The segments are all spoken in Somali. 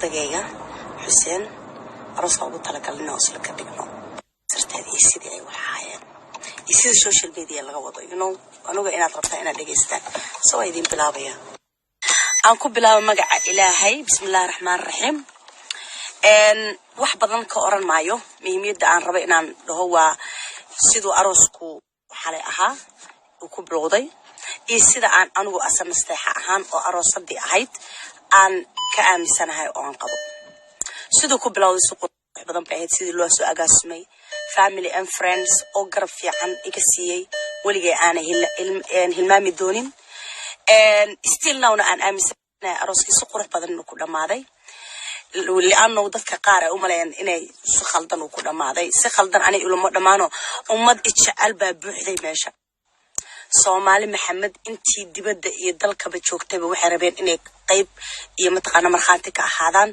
Odagayga Xuseen arooska ugu talagalin oo isla ka dhigno sirteed iyo sidii ay wax ahaayeen iyo sida social media laga wado, anuga inaad rabtaa inaad dhegaystaan, so waa idiin bilaabaya. Aan ku bilaabo magaca Ilaahay, bismillahi raxmaan raxiim. Wax badan ka oran maayo. Muhiimiyadda aan rabo inaan dhaho waa siduu aroosku xalay ahaa uu ku bilowday iyo sida aan anigu asa nasteexa ahaan oo aroosadii ahayd aan ka aaminsanahay oo aan qabo. Siduu ku bilowday si qurux badan bay ahayd, sidii loo soo agaasimay, family and friends oo garab fiican iga siiyey, weligay aanay hilmaami doonin. Still nowna aan aaminsanahay arooskii si qurux badan inuu ku dhammaaday, liano dadka qaar ay u maleeyaan inay si khaldan uu ku dhammaaday. Si khaldan ani ilama dhammaano. Ummad ijecel baa buuxday meesha. Soomaali Maxamed intii dibadda iyo dalkaba joogtayba waxay rabeen inay qayb iyo mataqaana markhaanti ka ahaadaan.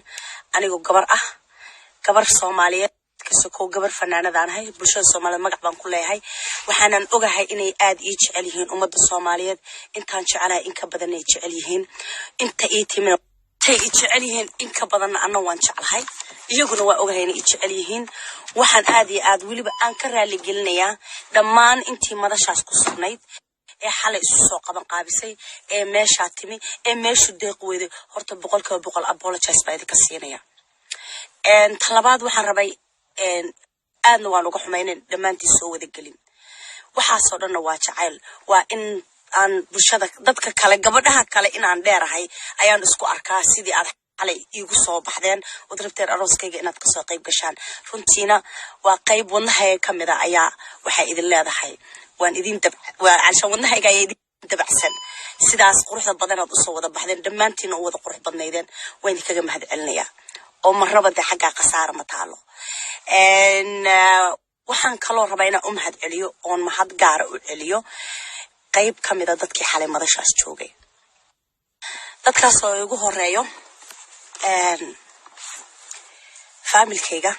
Anigoo gabar ah, gabar Soomaaliyeed kasokow, gabar fanaanadaan ahay, bulshada Soomaaliyeed magac baan ku leeyahay. Waxaanan ogahay inay aad ii jecel yihiin ummadda Soomaaliyeed. Intaan jecelahay in ka badan ay jecel yihiin. Inta ii timina intay i jecel yihiin in ka badanna anna waan jeclahay, iyaguna waa ogahay inay i jecel yihiin. Waxaan aad iyo aad weliba aan ka raali gelinayaa dhammaan intii madashaas ku sugnayd ee xalay isu soo qaban qaabisay ee meeshaa timi ee meeshu deeq weyday. Horta 100% apologize baa idinka siinaya. Ta labaad, waxaan rabay, aadna waan uga xumaynan dhammaantiin soo wada gelin. Waxaasoo dhanna waa jacayl, waa in aan bulshada dadka kale, gabadhaha kale inaan dheerahay ayaan isku arkaa. Sidii aad xalay iigu soo baxdeen ood rabteen arooskayga inaad kasoo qayb gashaan, runtiina waa qayb wadnahayga ka mid a ayaa waxay idin leedahay waan idin dab waa calshan wadnahayga ayaa idin dabacsan. Sidaas quruxda badanaad usoo wada baxdeen, dhammaantiinna u wada qurux badnaydeen, waan idinkaga mahad celinayaa oo marnaba dee xaggaa khasaara ma taalo. Waxaan kaloo rabaa inaan u mahad celiyo oon mahad gaara u celiyo qayb ka mida dadkii xalay madashaas joogay, dadkaas oo igu horeeyo familkayga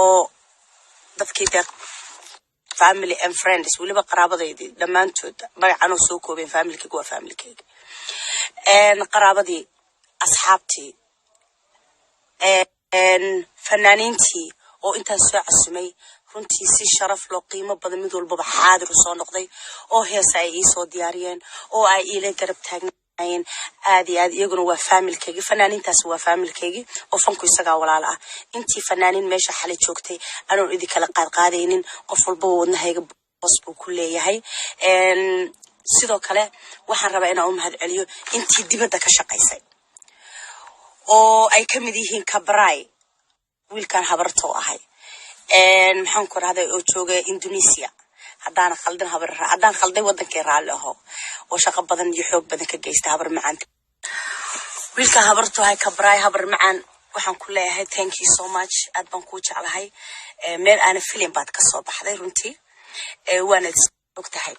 oo dadkii dee family and friends, weliba qaraabadaydii dhammaantood. Magacanoo soo koobeen, familkayga waa familkayga, qaraabadii, asxaabtii, fanaaniintii oo intaas soo casumay. Runtii si sharaf loo qiimo badan mid walbaba xaadir u soo noqday oo heesa ay iisoo diyaariyeen oo ay iila garab taagnaayeen aad iyo aad. Iyaguna waa familkaygii, fanaaniintaasi waa familkaygii oo fanku isagaa walaal ah. Intii fanaaniin meesha xalay joogtay, anoon idinkala qaadqaadaynin, qof walbaba wadnahayga boos buu ku leeyahay. Sidoo kale waxaan rabaa inaan u mahad celiyo intii dibadda ka shaqaysay oo ay ka mid yihiin Kabray, wiilkan habartoo ahay, maxaan ku rahday, oo jooga Indonesia. Haddaana khaldin habar, haddaan khalday wadankii raalli aho, oo shaqo badan iyo xoog badan ka geysta habar macaan. Wiilka habartoo ahay Kabray, habar macaan, waxaan ku leeyahay thank you so much, aad baan kuu jeclahay. Meel aana filim baad ka soo baxday runtii. Waanaad og tahay,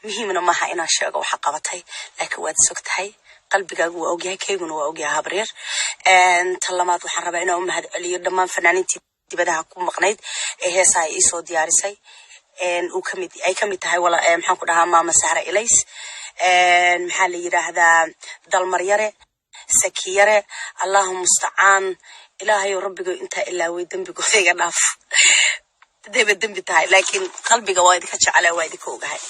muhiimna maaha inaan sheego waxa qabatay, laakiin waad is og tahay, qalbigaagu waa ogyahay, kayguna waa ogyahay, habreer. Ta labaad, waxaan rabaa inaan u mahad celiyo dhammaan fanaaniintii dibadaha ku maqnayd ee heesaha ay iisoo diyaarisay, uu kamid ay kamid tahay wala maxaan ku dhahaa, Maama Sahra Ilays, maxaa la yidhaahdaa, Dalmaryare, Sakiyare, Allahu mustacaan. Ilaahayow rabbigo intaa ilaaway dembigooda iga dhaaf hadayba dembi tahay, laakiin qalbiga waa idinka jecela, waa idinka ogahay.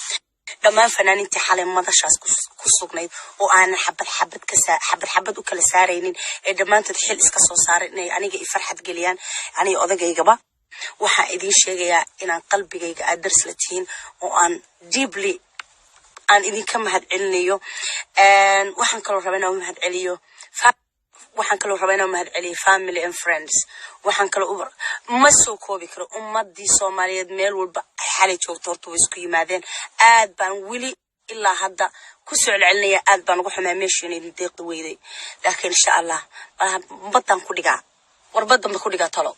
Dhammaan fanaaniintii xalay madashaas ku sugnayd oo aanan xabad xabad ka xabad xabad u kala saaraynin ee dhammaantood xil iska soo saaray inay aniga i farxad geliyaan, aniga odaгаygaba, waxaan idiin sheegayaa inaan qalbigayga aad dars la tihiin oo aan deeply aan idinka mahad celinayo. Waxaan kaloo rabaa inaan u mahad celiyo waxaan kaloo rabaa inaan mahad celiyo family and friends. Waxaan kaloo ma soo koobi karo. Ummadii Soomaaliyeed meel walba ay xalay joogto horta way isku yimaadeen. Aad baan weli ilaa hadda ku soo celcelinaya, aad baan uga xumaa meeshu inay idin deeqdi weyday, laakiin insha Allah baddaan ku dhigaa, war baddan ba ku dhigaa, talo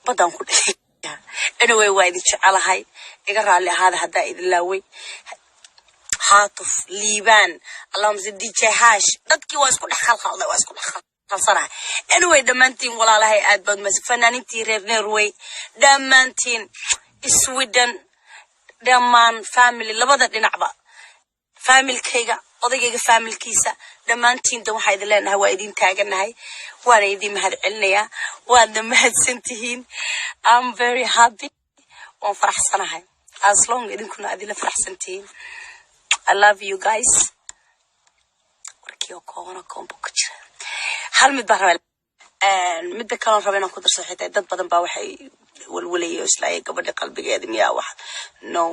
baddaan ku dhigaa. Anyway, waa idin jecelahay, iga raalli ahaada haddaa idin laaway. Haatuf, Liibaan, allahuma salli, DJ Hash, dadkii waa isku dhex khalkhalday, waa isku dhex khalsanahay. Anyway, dhammaantiin walaalahay aad baad mahadsan. Fanaaniintii reer Norway dhammaantiin, Sweden, dhammaan family labada dhinacba, familkayga, odaygayga familkiisa. Dhammaantiin dan waxaa idin leenahay, waa idin taaganahay, waana idin mahad celinayaa, waadna mahadsan tihiin. I'm very happy, waan faraxsanahay, as long idinkuna aad ila faraxsan tihiin. I love you guys. Warkii oo kooban oo koombo ku jira. Hal mid baan rabaa, midda kaloon raba inaan ku darso, xitaa dad badan baa waxay walwalayay oo islaayay gabadha qalbigeeda miyaa wax. No,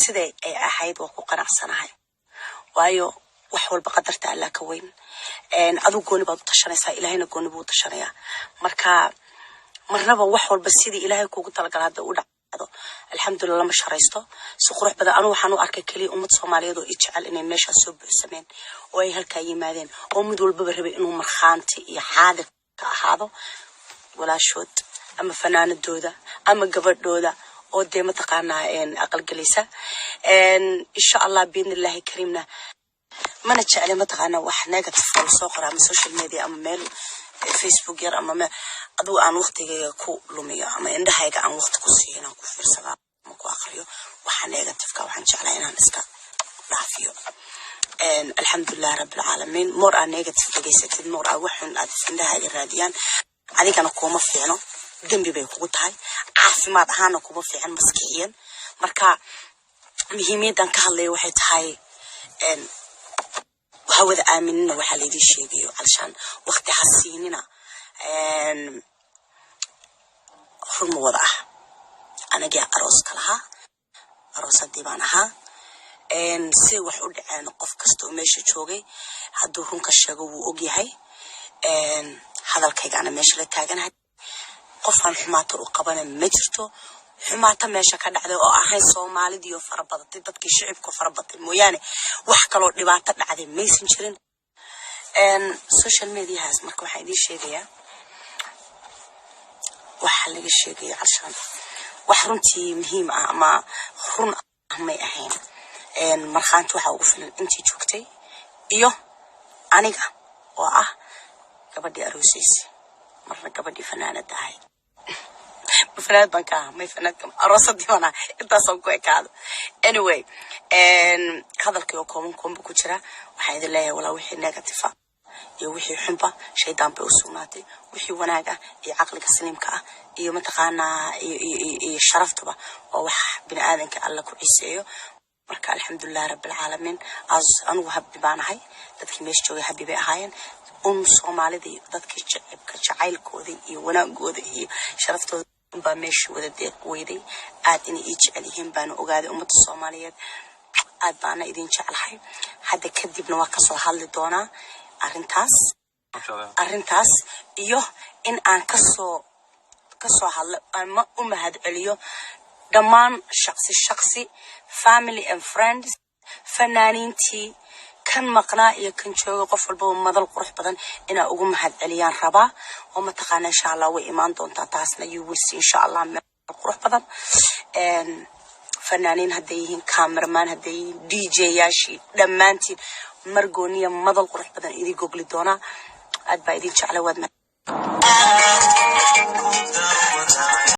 siday ay ahayd waa ku qanacsanahay, waayo wax walba qadarta Allah ka weyn. Adigu gooni baad u tashanaysaa, Ilaahayna gooni buu u tashanayaa. Marka marnaba wax walba sidii Ilaahay kuugu talagala hadda u dhacdo, alxamdulillah, lama sharaysto. Si qurux badan anu waxaan u arkay keliya ummad Soomaaliyeed oo i jecel inay meeshaas soo buuxsameen oo ay halkaa yimaadeen, oo mid walbaba rabay inuu markhaanti iyo xaadir ka ahaado walaashood ama fanaanadooda ama gabadhooda oo dee mataqaanaa aqalgelaysa, insha Allah biidni Illaahi kariimna. Mana jecli mataqaanaa wax negative oo lasoo qora ama social media ama meel Facebook yar ama adigu aan waqtigayga ku lumiyo ama indhahayga aan waqti ku siiyo inaan ku fiirsada ama ku aqriyo waxa negativeka. Waxaan jeclaa inaan iska dhaafiyo. Alxamdulilah rabbilcaalamiin. More aa negative dhegaysatid, more aa waxun aad indhahaaga raadiyaan, adigana kuuma fiicno, dembi bay kugu tahay, caafimaad ahaana kuma fiican maskixiyan. Marka muhiimiyaddan ka hadlaya waxay tahay, waxa wada aaminina waxaa laydin sheegayo, calashaan waqti ha siinina. Run ma wada ah. Anagii arooska lahaa, aroosadii baan ahaa. Si wax u dhaceen, qof kasta oo meesha joogay hadduu runka sheego wuu ogyahay. Hadalkaygaana meesha la taaganahay, qofaan xumaato u qabana ma jirto. Xumaato meesha ka dhacday oo ahayn Soomaalidiioo fara badatay, dadkii shicibka fara batay mooyaane, wax kaloo dhibaato dhacday maysan jirin social mediahaas. Marka waxaan idiin sheegayaa, waxa laga sheegaya calshaan wax runtii muhiim ah ama run ah may ahayn. Markhaanti waxaa ugu filan intii joogtay iyo aniga oo ah gabadhii aroosaysay, marna gabadhii fanaanada ahayd. Ma fanaanad baan ka aha? May, fanaanadka aroosadii baan aha. Intaasaan ku ekaado. Anyway, hadalkii oo kooban koomba ku jira, waxaan idin leeyahay, walaa wixii negative ah iyo wixii xunba shaydaan bay u sugnaatay. Wixii wanaag ah iyo caqliga saliimka ah iyo mataqaanaa iyo sharaftuba waa wax bini aadanka Alla ku ciseeyo. Marka alxamdulilah rabbilcaalamiin, as anigu happy baan ahay, dadkii meesha joogay happy bay ahaayeen. Un Soomaalida iyo dadkii jecebka jacaylkooda iyo wanaagooda iyo sharaftooda baa meesha wada deeq weyday. Aad inay ii jecel yihiin baana ogaaday ummadda Soomaaliyeed. Aad baana idin jeclahay. Hadda kadibna waa kasoo hadli doonaa arrintaas iyo in aan kasoo hadlo ama u mahad celiyo dhammaan shaqsi shaqsi, family and friends, fanaaniintii kan maqnaa iyo kan jooga, qof walbaba madal qurux badan inaa ugu mahad celiyaan rabaa oo mataqaana insha Allah way imaan doontaa taasna. You will see, insha Allah, meel qurux badan. Fanaaniin hadday yihiin, cameraman hadday yihiin, DJ yaashii, dhammaantiin margooniya madal qurux badan idin gogli doonaa. Aad baa idin jeclay, waad